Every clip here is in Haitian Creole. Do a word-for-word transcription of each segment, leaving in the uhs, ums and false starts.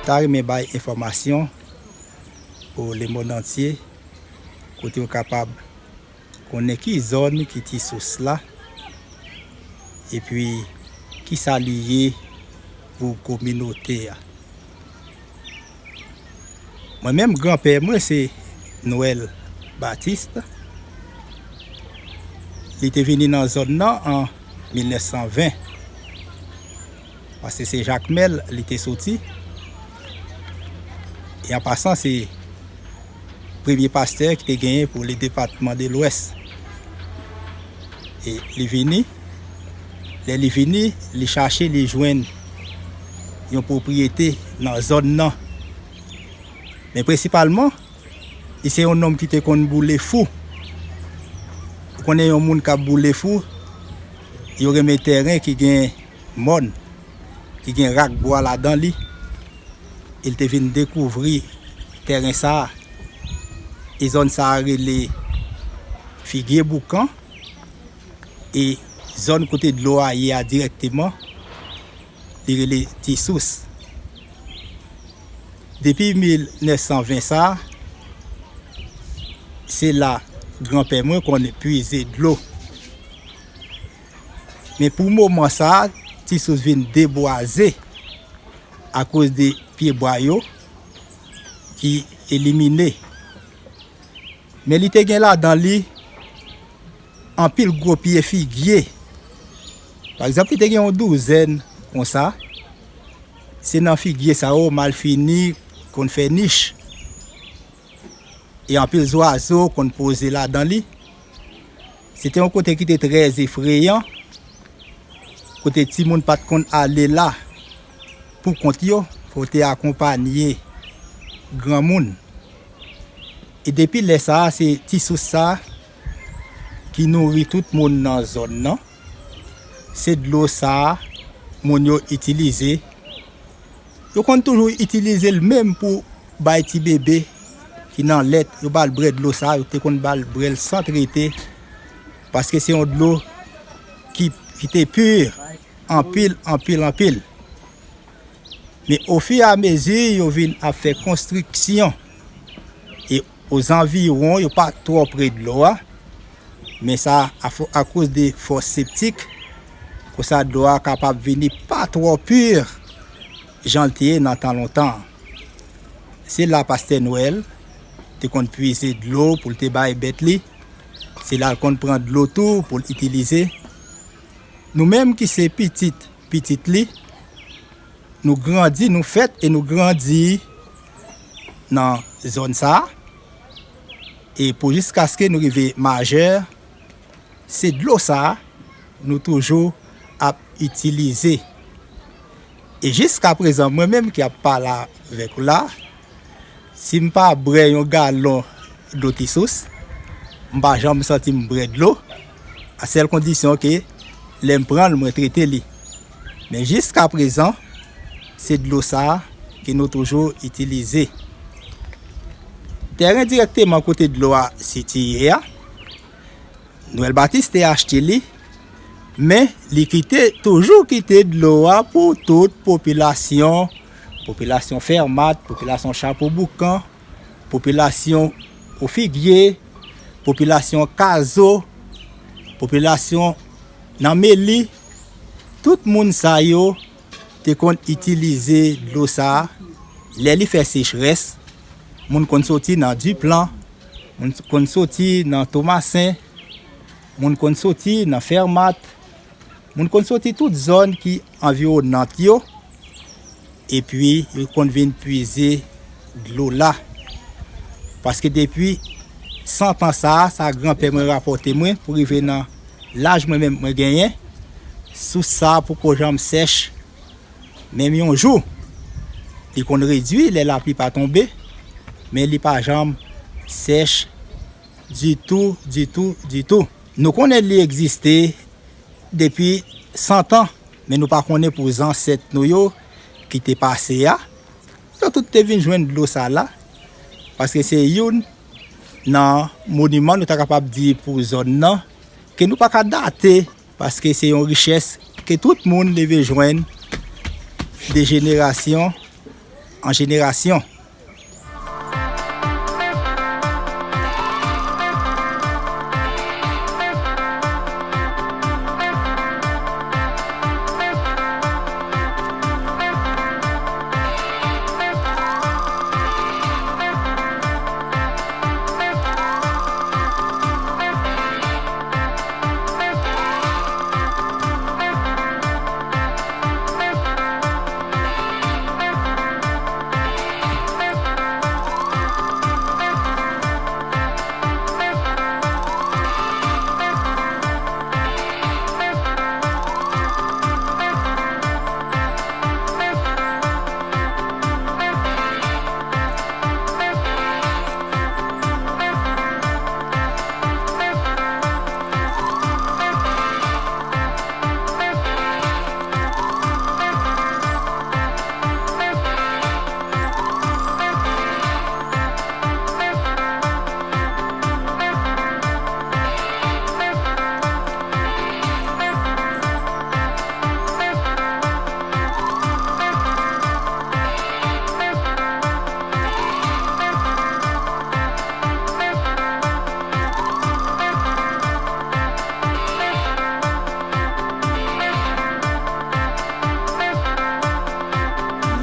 Ta renmen bay enfòmasyon pou lemonn antye, kote yo kapab konnen ki zòn ki Ti Sous la, epi kisa li ye pou kominote a. Mwen menm, granpè mwen se Nwèl Batiste. Li te vini nan zòn nan an mil nèf san ven. Paske se Jakmèl li te soti. E an pasan, se premye pastè ki te genyen pou le depatman de Lwès. E li vini. Lè li vini, li chache, li jwenn yon pwopriyete nan zòn nan. Men prensipalman, li se yon nonm ki te konn boule fou. Ou konnen yon moun k ap boule fou, yo renmen tèren ki gen mòn, ki gen rak bwa ladan li. E l te vin dekouvri tèren sa a. E zòn sa a rele Figye Boukan. E zòn kote dlo a ye a dirèkteman, li rele Ti Sous. Depi mil nèf san ven sa, se la granpè mwen konn pwize dlo. Men pou moman sa, Ti Sous vin debwaze akoz de pyebwa yo ki elimine. Men li te gen ladan li anpil gwo pye figye. Pa egzanp, li te gen yon douzèn konsa. Se nan figye sa yo malfini konn fè nich. E anpil zwazo konn poze ladan li. Se te yon kote ki te trè efreyan, kote timoun pa t konn ale la pou kont yo, fò w te akonpanye granmoun. E depi lè sa a, se Ti Sous sa a ki nouri tout moun nan zòn nan. Se dlo sa a moun yo itilize. Yo konn toujou itilize l menm pou bay ti bebe ki nan lèt, yo ba l bwè dlo sa, yo te konn ba l bwè l san trete, paske se yon dlo ki, ki te pi anpil, anpil, anpil. Men ofiramezi yo vin ap fè konstriksyon e ozanviwon, yo pa twò pre dlo a, men sa a, akoz de fòs septik, konsa dlo a kapab vini pa twò pi jan l te ye nan tan lontan an. Se la pastè Nwèl te konn pwize dlo pou l te bay bèt li. Se la l konn pran dlo tou pou l itilize. Nou menm ki se pitit, pitit li, nou grandi, nou fèt e nou grandi nan zòn sa a. E pou jiskaske nou rive majè, se dlo sa a nou toujou ap itilize. E jiska prezan, mwen menm ki ap pale avèk ou la, si m pa bwè yon galon dlo Ti Sous, m pa janm santi m bwè dlo, a sèl kondisyon ke lè m pran l, mwen trete li. Men jiska prezan, se dlo sa a ke nou toujou itilize. Tèren dirèkteman kote dlo a sitiye a, Nwèl Batis te achte li, men li kite, toujou kite dlo a pou tout popilasyon, popilasyon Fèmat, popilasyon Chapo Boukan, popilasyon Ofigye, popilasyon Kazo, popilasyon Nanmeli, tout moun sa yo te konn itilize dlo sa a. Lè li fè sechrès, moun konn soti nan Diplan, moun konn soti nan Tomasen, moun konn soti nan Fèmat, moun konn soti tout zòn ki anviwonant yo, epi yo konn vin pwize dlo la. Paske depi san tan sa a, sa granpè mwen rapòte mwen pou rive nan laj mwen menm mwen genyen, sous sa a poko janm sèch. Menm yon jou, li konn redui lè lapli pa tonbe, men li pa janm sèch ditou, ditou, ditou. Nou konnen li egziste depi san tan, men nou pa konnen pou zansèt nou yo ki te pase a. Yo tout te vin jwenn dlo sa la, paske se youn nan moniman, nou ta kapab di, pou zòn nan, ke nou pa ka date, paske se yon richès ke tout moun leve jwenn de jenerasyon an jenerasyon.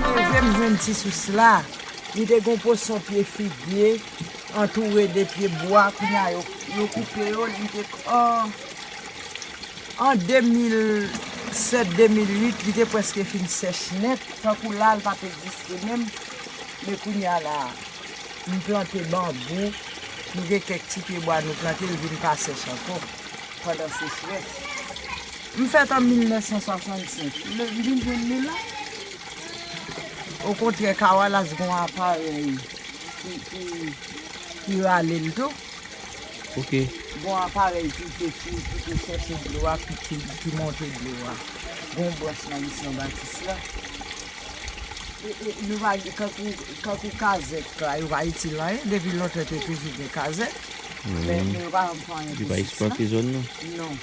M leve, m jwenn ti sous la. Li te gen yon pòsyon pye figye, antoure de pye bwa. Kounye a, yo, yo koupe yo. Li te, an, an de mil sèt, de mil uit, li te prèske fin sèch nèt. Tankou la, l pa t egziste menm. Men kounye a la, m plante banbou. Nou gen kèk ti pye bwa nou plante, l vin pa sèch ankò pandan sechrès. M fèt an mil nèf san swasannsenk. M vin jwenn li la. Okontrè, Kawalas gen yon aparèy ki, ki, ki rale l tou. Ok. Gen yon aparèy ki te, ki, ki te chèche dlo a, ki, ki, ki monte dlo a. Gen yon branch nan Misyon Batis la. E, e, nou pa gen, kankou, kankou kazèk la, yo pa itil anyen. Depi lontan, te toujou gen kazèk. Men, men yo pa janm fè anyen pou sous la. Yo pa eksplwate zòn nan? Non.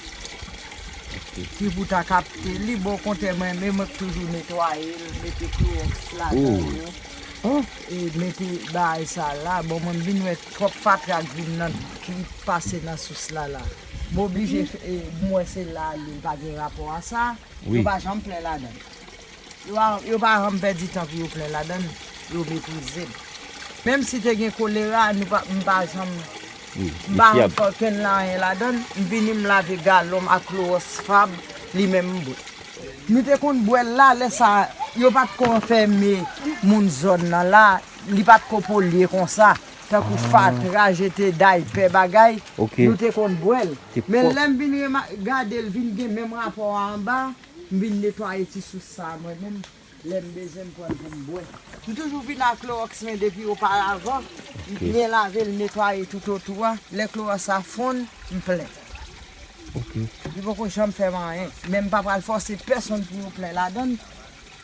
Ok. Ki pou ta kapte li, bon, okontrè, mwen menm, mwen toujou netwaye l, mete klowòks ladan yo. E mete bagay sa la, bon, mwen m vin wè twòp fatra k vin nan, ki pase nan sous la la. M oblije, e, m wè se la li, li pa gen rapò a sa. Wi. Yo pa janm plen ladan. Yo pa, yo pa janm pèdi tan pou yo plen ladan l, yo meprize l. Menm si te gen kolera, nou pa, m pa janm, m pa janm fè okenn anyen ladan l. M vini, m lave galon m ak klowòks Fab, li menm m bwè. Nou te konn bwè l la, lè sa, yo pa t ko anfème moun zòn nan la, li pa t ko polye konsa. Tankou fatra, jete daypè, bagay, nou te konn bwè l. Men lè m vin rema-, gade l vin gen menm rapò a anba, m vin netwaye ti sous sa a mwen menm, lè m bezwen m pran l pou m bwè. M toujou vin ak klowòks mwen depi oparavan, m byen lave l, netwaye toutotou a. Lè klowòks sa fonn, m plen. Ok. Li poko janm fè m anyen, men m pa pral fòse pèsonn pou yo plen ladan l,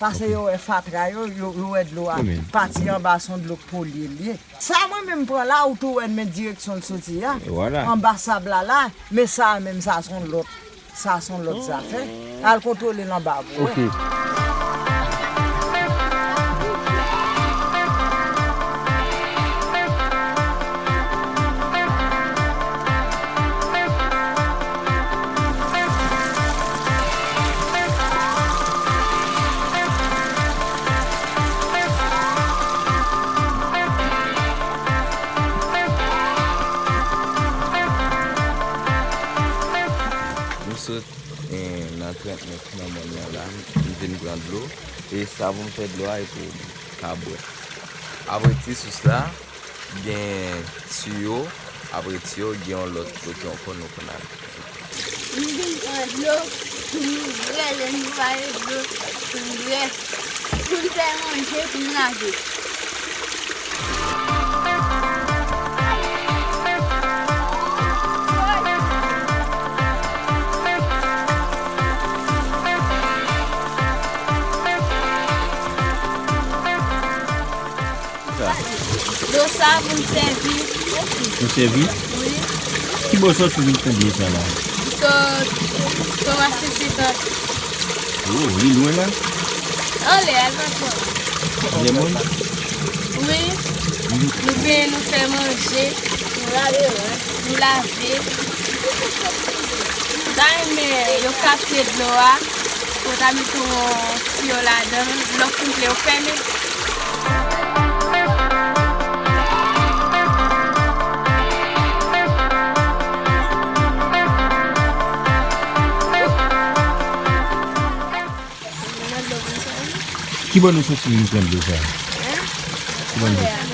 paske yo wè fatra yo, yo, yo wè dlo a, pati anba se yon dlo k polye l ye. Sa mwen menm pran la, ou tou wè men direksyon l soti a. E vwala. Anba sab la la, men sa a menm sa se yon lòt, sa se yon lòt zafè. Al kontwole l anba pou wè. Ok. Nou sot, eh, nan trant mèt nan mòn nan la, m vin pran dlo, e sa pou m fè dlo a, e pou m ka bwè. Apre ti sous la, gen tiyo, apre tiyo, gen yon lòt kote ankò nou konn ale. M vin pran dlo pou m bwè, lè m netwaye dlo pou m bwè, pou m fè manje, pou m lave. Sa. Dlo sa pou n sèvi. Pou sèvi? Wi. Ki bò w sòti vin pran dlo sa la? M sot, sot Senkat. Oh, li lwen la? Anlè a, l pa twò lwen. Lè moun? Wi, nou benyen, nou fè manje, nou lave, nou lave. M ta renmen yo kapte dlo a, pou ta mete yon tiyo ladan l, lè w fin ple, w fèmen. Ki bò nou soti nou pran dlo sa? Ki bò nou soti?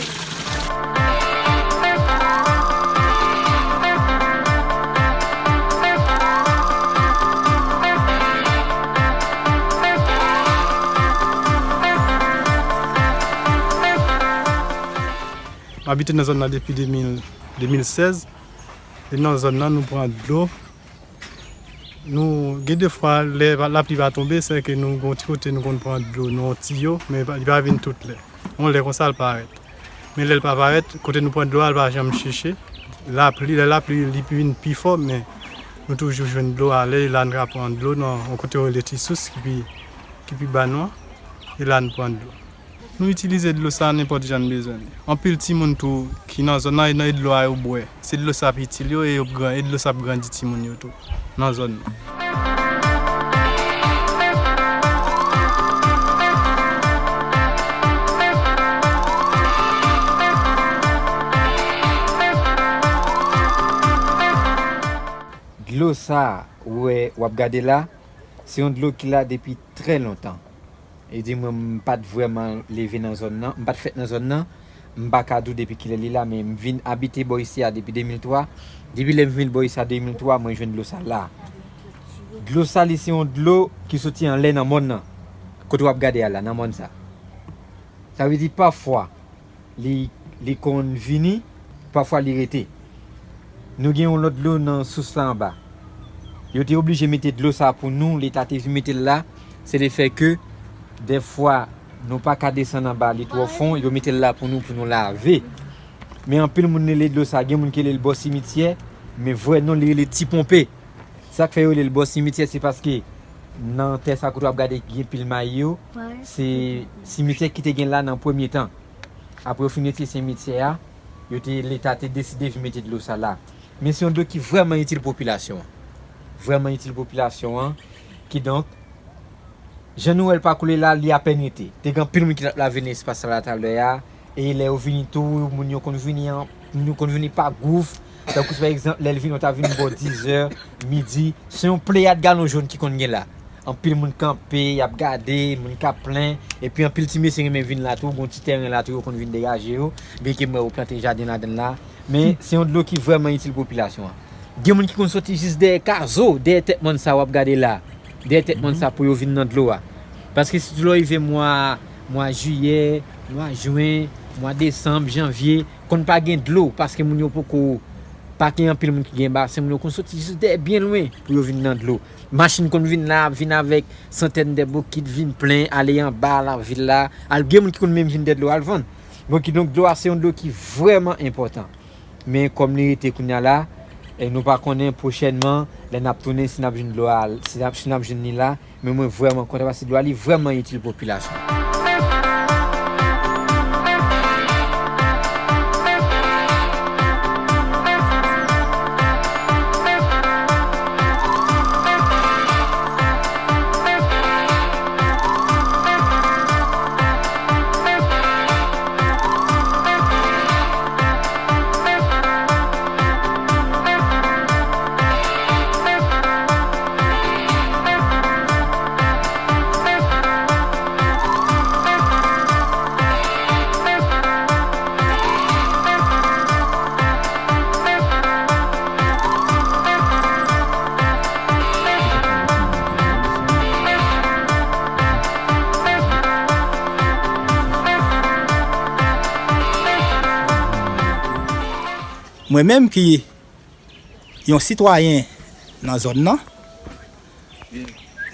M abite nan zòn nan depi de mil, de mil sèz. E nan zòn nan, nou pran dlo. Nou, gen de fwa, lè pa- lapli pa tonbe, se ke nou gen yon ti kote nou konn pran dlo nan yon tiyo, men pa- li pa vin tout lè. Yon lè konsa, l parèt. Men lè l pa parèt, kote nou pran dlo a, l pa janm chèche. Lapli, lè lapli, li vin pi fò, men nou toujou jwenn dlo a. Lè la, n ka pran dlo nan yon kote yo rele Ti Sous, ki pi, ki pi ba nou an. E la, n pran dlo. Nou itilize dlo sa nenpòt jan n bezwen li. Anpil timoun tou ki nan zòn nan, e nan dlo a yo bwè. Se dlo sa ap itil yo e yo ap gran, e dlo sa ap grandi timoun yo tou nan zòn nan. Dlo sa ou wè w ap gade la, se yon dlo ki la depi trè lontan. E di mwen, m pa t vrèman leve nan zòn nan, m pa t fèt nan zòn nan, m pa ka di w depi kilè li la, men m vin abite bò isi a depi de mil twa. Depi lè m vin bò isi a de mil twa, mwen jwenn dlo sa la. Dlo sa, li se yon dlo ki soti anlè nan mòn nan, kote w ap gade a la, nan mòn sa. Sa vle di, pafwa, li, li konn vini, pafwa li rete. Nou gen yon lòt dlo nan sous la anba. Yo te oblije mete dlo sa pou nou, Leta te vin mete l la. Se lefètke, dèfwa, nou pa ka desann anba, li twò fon, yo mete l la pou nou, pou nou lave. Men anpil moun rele dlo sa, gen moun ki rele l bò simityè, men vrè non li rele Ti Ponpe. Sa k fè yo rele l bò simityè, se paske nan tè sa kote w ap gade gen pil mayi yo, se simityè ki te gen la nan premye tan. Apre yo fin retire simityè a, yo te, Leta te deside vin mete dlo sa la. Men se yon dlo ki vrèman itil popilasyon an. Vrèman itil popilasyon an. Kidonk, jan nou wè l pa koule la, li apèn rete. Te gen anpil moun ki t ap lave nan espas sa la talè a. E lè yo vini tou, moun yo konn vini an, moun yo konn vini pa gwoup. Tankou pa egzanp, lè l vini, yo ta vini bò dizè, midi. Se yon pleyad galon jòn ki konn gen la. Anpil moun kanpe, y ap gade, moun k ap plen. Epi anpil ti mesye renmen vin la tou, gon ti tèren la tou, yo konn vin degaje yo. Byenke m wè yo plante jaden ladan l la. Men se yon dlo ki vrèman itil popilasyon an. Gen moun ki konn soti jis dèyè Kazo, dèyè tèt mòn sa w ap gade la. Dèyè tèt mòn sa pou yo vin nan dlo a. Paske sitou lè w rive mwa, mwa jiyè, mwa jen, mwa desanm, janvye, konn pa gen dlo, paske moun yo poko, pa gen anpil moun ki gen basen, moun yo konn soti jis dèyè byen lwen pou yo vin nan dlo. Machin konn vin la, ap vin avèk santèn de bokit, vin plen, ale anba lavil la. Al gen moun ki konn menm vin dèyè dlo al vann. Bon, kidonk, dlo a se yon dlo ki vrèman enpòtan. Men kòm li rete kounye a la, e nou pa konnen pwochènman, lè n ap tounen, si n ap jwenn dlo a, si n ap, si n ap jwenn li la, men mwen vrèman kontan paske dlo a li vrèman itil popilasyon. Mwen menm ki yon sitwayen nan zòn nan,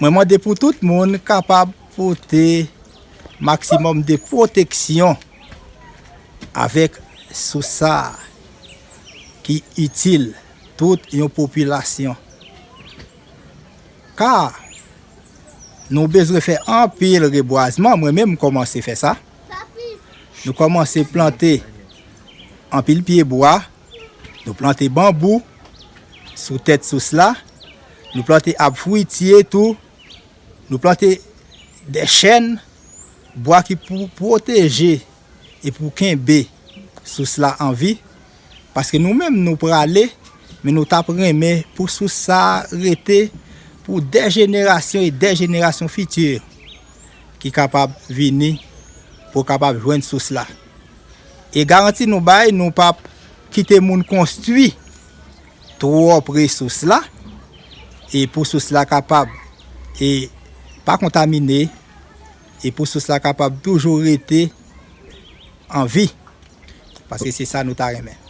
mwen mande pou tout moun kapab pote maksimòm de pwoteksyon avèk sous sa ki itil tout yon popilasyon. Ka nou bezwen fè anpil rebwazman, mwen menm m kòmanse fè sa. Nou kòmanse plante anpil pye bwa, nou plante banbou sou tèt sous la, nou plante ab fwitye tou, nou plante de chèn, bwa ki pou pwoteje e pou kenbe sous la an vi. Paske nou menm nou prale, men nou t ap renmen pou sous sa a rete pou de jenerasyon e de jenerasyon fiti ki kapab vini, pou kapab jwenn sous la. E garanti nou bay, nou p ap kite moun konstwi twò pre sous la, e pou sous la kapab e pa kontamine, e pou sous la kapab toujou rete an vi, paske se sa nou ta renmen.